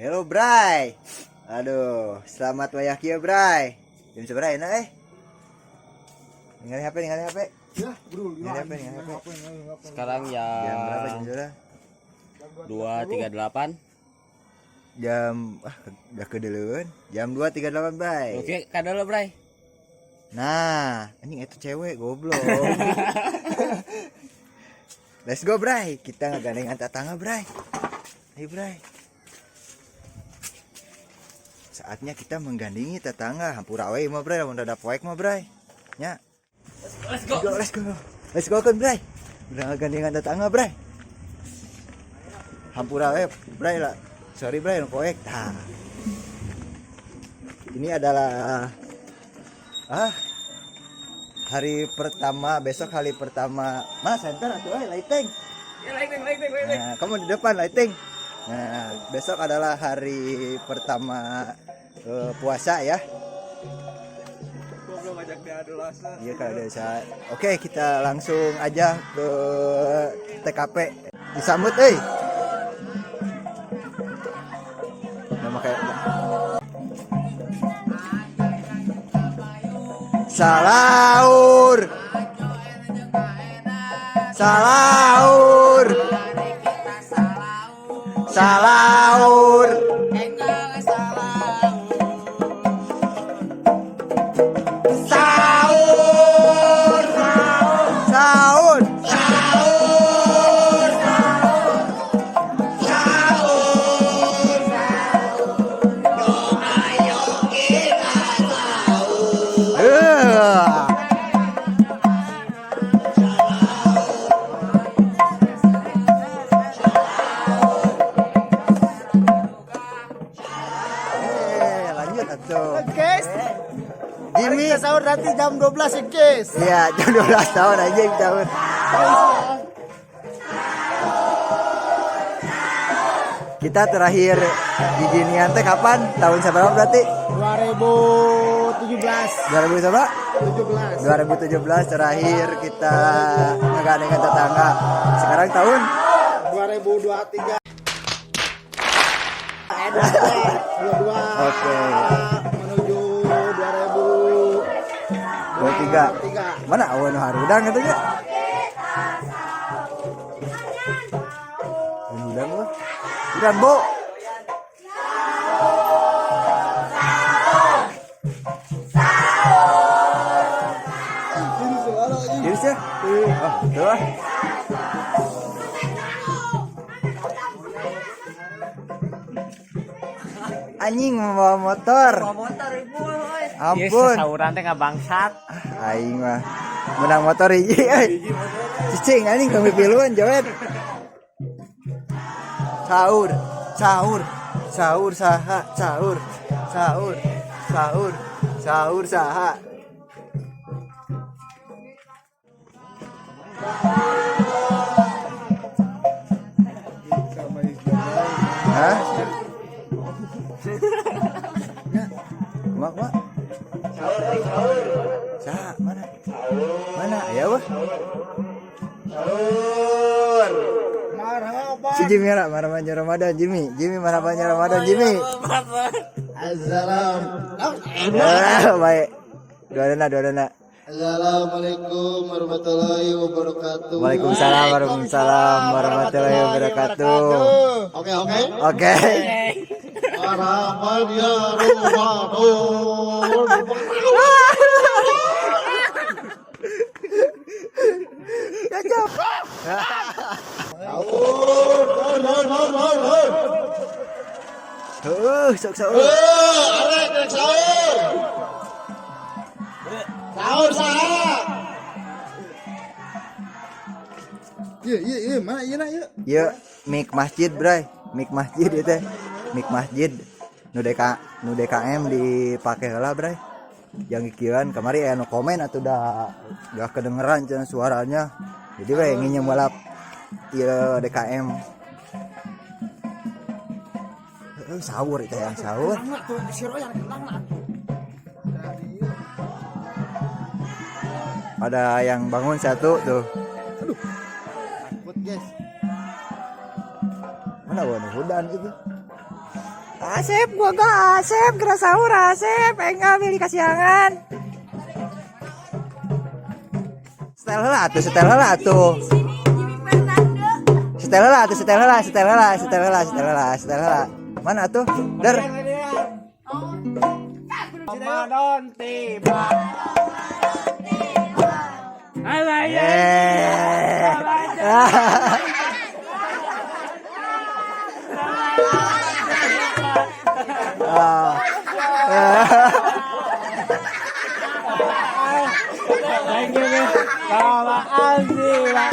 Hello, Bray. Aduh, selamat wayah kieu, Bray. Jam sabaraha enak eh? Ningali HP, ningali HP. Ya, bro. Ningali HP, ningali HP. Sekarang Jam berapa, jam jam berapa? 2.38. Jam, ah, udah keduluan. Jam 2.38, Bray. Oke, kadalo, Bray. Nah, anjing itu cewek goblok. Let's go, Bray. Kita ngegandengan tetangga, Bray. Ayo, Bray. Saatnya kita menggandengi tetangga. Hampura we mah, Bray, lamun rada poek mah, Bray. Nya. Let's go. Let's go, let's go. Let's go kan, Bray. Udah ngegandengan tetangga, Bray. Hampura we, Bray lah. Sorry, Bray, nu poek. Nah. Ini adalah hari pertama, besok hari pertama. Mas, center atuh euy, lighting. Ya, lighting, lighting, lighting. Nah, kamu di depan lighting. Nah, besok adalah hari pertama puasa ya. Gua belum ajak dia adu. Iya, kalau ada saya. Oke, kita langsung aja ke TKP. Disambut euy. Nama kayak Salaur. Salaur. Salaur. Sahur. Sahur. Sahur. Sahur. Ayo kita sahur. Eh, lanjut atuh. Guys, Jimmy. kita sahur nanti jam 12 ya, guys. Iya, jam 12 tahun aja tahun. Kita terakhir ginian teh kapan? Tahun berapa berarti? 2017. 2000 berapa? 17. 2017 terakhir kita ngegandengan tetangga. Sekarang tahun 2023. 22. Oke. Menuju 2023. 23. Mana awan harudang katanya? Harudang mah. Udang, Bu. Ini sih. Oh, tuh ah. Anjing membawa motor. Motor ibu, euy. Ampun. Sahuran teh bangsat. Aing mah menang motor hiji euy. Cicing anjing kami piluan joet. Sahur, sahur, sahur saha, sahur, sahur, sahur, sahur saha. Hah? Ya. Kumaha kumaha? Saha mana? Mana? Aya wah. Marhaba. Si Jimmy lah, marhaban Ramadan Jimmy. Jimmy marhaban Ramadan Jimmy. Assalam. Ah, baik. Dua dana, dua dana. Assalamualaikum warahmatullahi wabarakatuh. Waalaikumsalam warahmatullahi warahmatullahi wabarakatuh. Oke. Oke. Marhaban ya Ramadan. Kacau. Sahur, sahur, sahur, sahur, sahur. Heuh, sok sahur. Eh, arek rek sahur. Sahur saha? Iya, mana iya, nah, iya. Ieu mik masjid, Bray. Mik masjid ieu teh. Mik masjid. Nu DKM dipake heula, Bray. Yang kieuan kamari aya nu komen atuh da gak kedengeran cenah suaranya. Jadi we nginjem balap ieu DKM. Heuh, sahur itu yang sahur. Tuh, si Roy kenang lah tuh. Ada yang bangun satu tuh. Takut, guys. Mana wan hudan itu. Asep, gua gak Asep, geura sahur Asep, enggak beli kasiangan. Setel heula atuh, setel heula atuh. Setel heula atuh, setel heula, setel heula, setel heula, setel heula, setel heula. Mana atuh? Der. Ramadan tiba. Eh. Ah. Thank you, man. Ramadan tiba.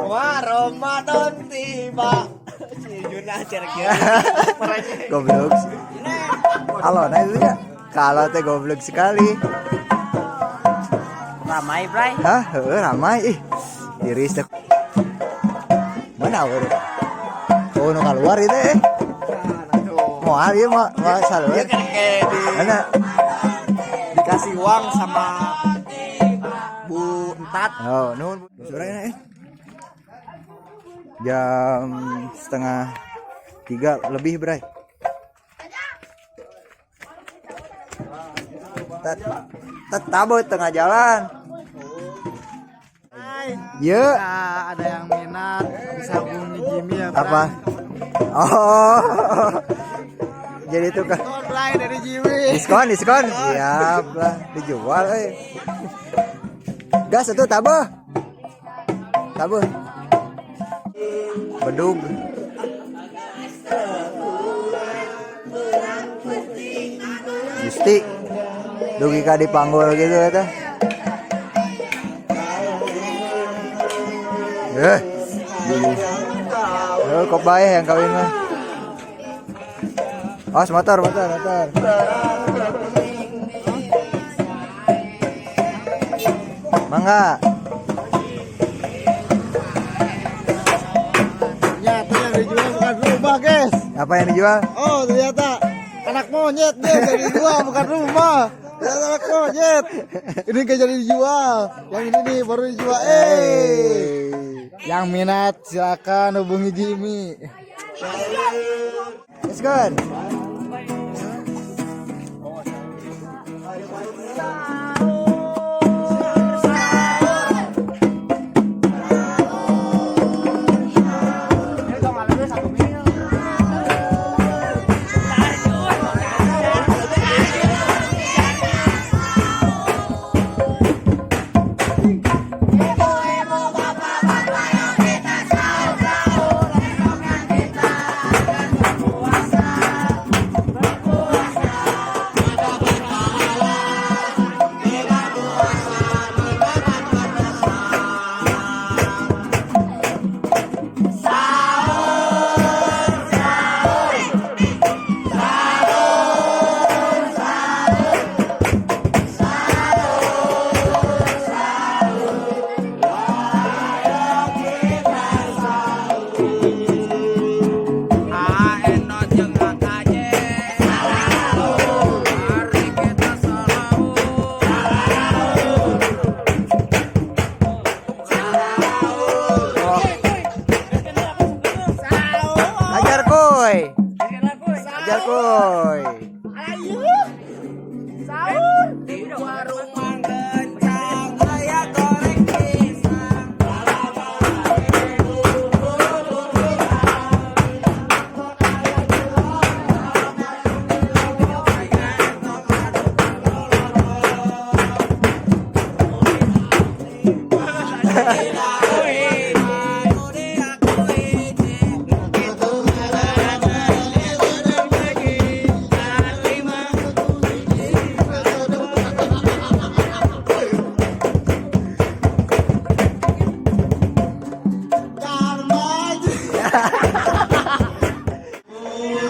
Wah, Ramadan tiba. Si Juna cerek. Goblok sih. Halo, nah itu ya. Kalau teh goblok sekali. Ramai, Bray. Hah, heueuh ramai ih. Tiris teh. Mana urang? Oh, nu keluar itu eh. Moal ieu mah, moal saluran. Dia kan kayak di Mana? dikasih uang sama Bu Entat. Oh, nuhun. Sore eh. Jam 2:30 lebih, Bray. Tetap tengah jalan. Ye, Ada yang minat bisa hubungi Jimmy ya. Apa? Oh. Jadi itu kan Diskon Bray dari Jimmy. Diskon, diskon. Siap lah, dijual eh. Gas itu tabuh. Tabuh. Bedug. Gusti. Dugi ka dipanggul gitu eta. Eh. Oh, kok bae yang kawin mah. Oh, motor, motor, motor. Mangga. Ternyata yang dijual bukan rumah, guys. Apa yang dijual? Oh, ternyata anak monyet guys yang dijual bukan rumah. Ternyata anak monyet. Ini gak jadi dijual. Yang ini nih baru dijual. Eh. Yang minat silakan hubungi Jimmy. Let's go. Ajar kuy. Ajar kuy. Warung manggencang aya goreng pisang.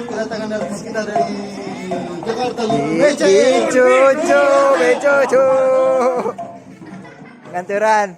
Kedatangan artis kita dari Jakarta. Cucu, cucu. Nganturan.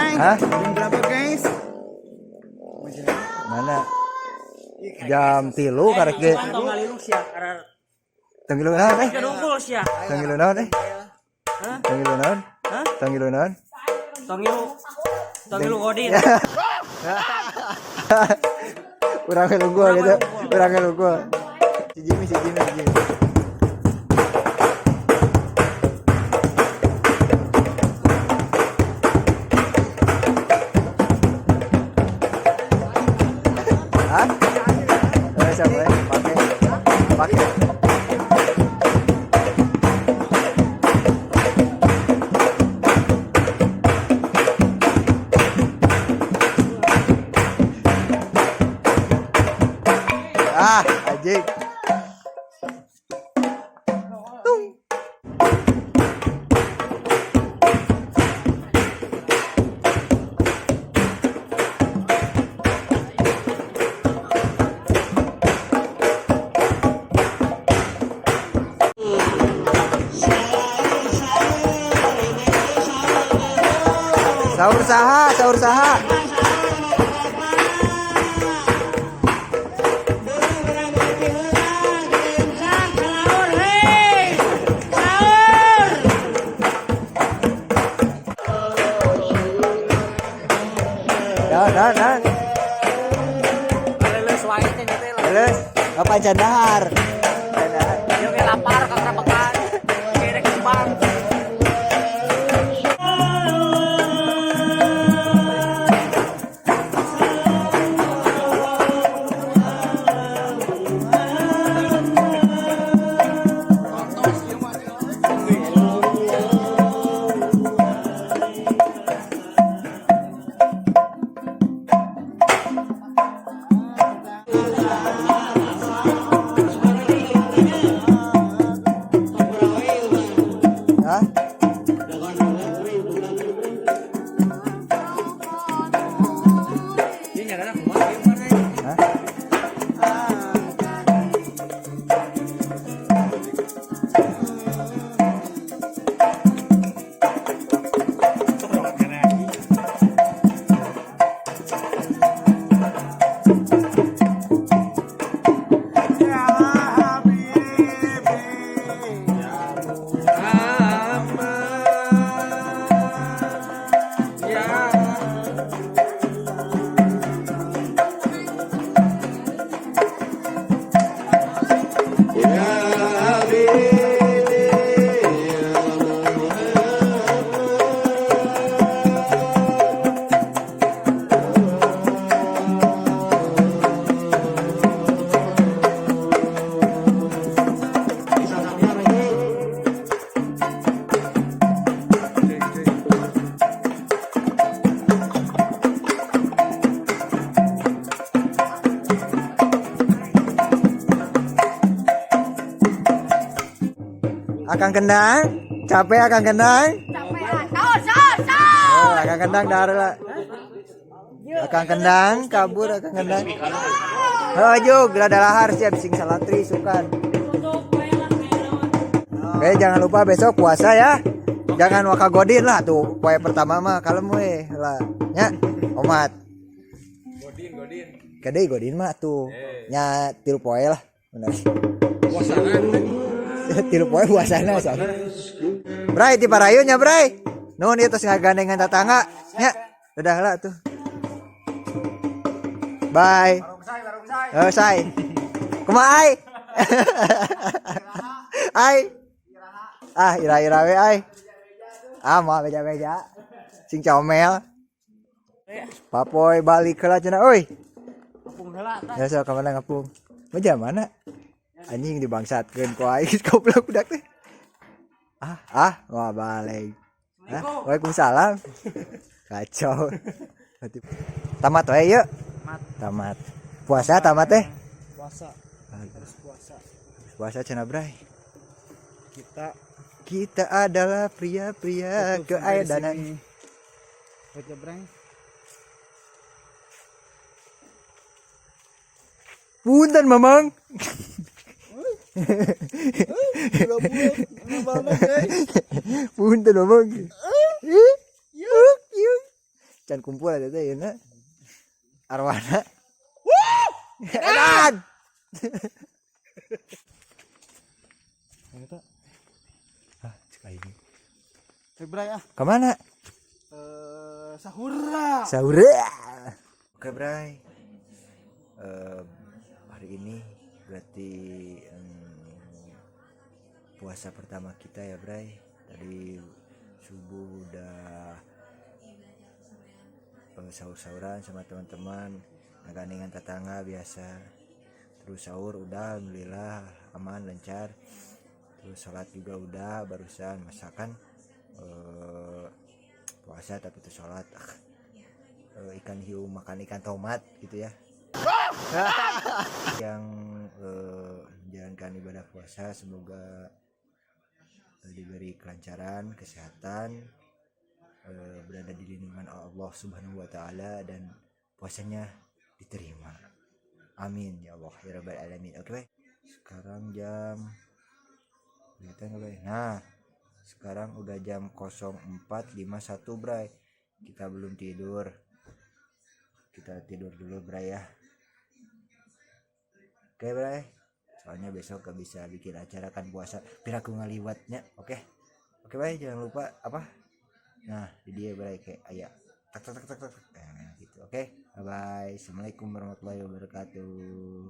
Bray? Hah? Jam berapa, guys? Mana? Jam 3 karek ge. Tong ngalilu sia karena Tong ngilu naon eh? nungkul sia. Tong ngilu naon eh? Tong ngilu naon? Hah? Tong ngilu naon? Tong ngilu. Tong ngilu godin. Urang ngilu gua gitu. Urang ngilu gua. Si Jimmy, si Jimmy, si Jimmy. Hah? Eh, siapa eh? Pakai. Pakai. Ah, anjing. Tung. Sahur saha, sahur saha. Sahur, hei. Sahur. Nah, nah, nah. Leuleus wae teh teh. Terus, apa can dahar? Can dahar. Ieu ge lapar kakarabekan. Kerek kembang. Hah? Ieu nyadana kumaha ieu mana? Hah? Akang Kendang, capek Akang Kendang? Capean. Sahur, sahur, sahur. Oh, Akang Kendang dahar lah. Akang Kendang kabur Akang Kendang. Oh, jug, rada lahar siap sing salatri sukan. Oke, jangan lupa besok puasa ya. Jangan waka godin lah tuh poe pertama mah kalem we lah. Nya, omat. Godin, godin. Kade godin mah tuh. Nya 3 poe lah. Bener. 3 poe puasana soalnya. Bray ti parayun nya Bray. Nuhun ieu tos ngagandengan tetangga nya. Udah lah tuh. Bye. Oh, say. Kumaha ai? Ai. Ah, ira-ira we ai. Ah, moal beja-beja. Sing comel. Papoy balik heula cenah euy. Ngapung heula tah. Ya sok ka mana ngapung? Meja mana? Anjing dibangsatkeun ku aing goblok budak teh. Ah, ah, moal balik. Hah? Waalaikumsalam. Kacau. Tamat we yuk. Tamat. Tamat. Puasa tamat teh? Puasa. Harus puasa. Puasa cenah Bray. Kita Kita adalah pria-pria tutup sampai di keaidanan. sini. Baca, Bray. Punten Mamang. Udah bulat, banget, guys. Punten Mamang. Yuk, yuk. Can kumpul aja teh yeuna. Arwana. Edan. Eta. Hah, cek aing. Eh, Bray ah. Kemana? Eh, sahura. Sahur. Oke, Bray. Hari ini berarti puasa pertama kita ya, Bray. Tadi subuh udah sahur-sahuran sama teman-teman, ngagandengan tetangga biasa. Terus sahur udah, alhamdulillah aman lancar. Terus sholat juga udah barusan, masakan puasa tapi itu sholat. Ah, ikan hiu makan ikan tomat gitu ya. Yang menjalankan ibadah puasa semoga diberi kelancaran, kesehatan, berada di lindungan Allah Subhanahu wa taala dan puasanya diterima. Amin ya Allah ya rabbal alamin. Oke, baik. Sekarang jam kelihatan nggak, Bay? Nah, sekarang udah jam 04.51, Bray. Kita belum tidur. Kita tidur dulu, Bray, ya. Oke, Bray. Soalnya besok gak bisa bikin acara kan puasa. Piraku ngaliwatnya. Oke. Oke, Bray, jangan lupa apa? Nah, di dia, Bray, kayak aya tak tak tak tak tak. Tak. Nah, gitu. Oke. Bye bye. Assalamualaikum warahmatullahi wabarakatuh.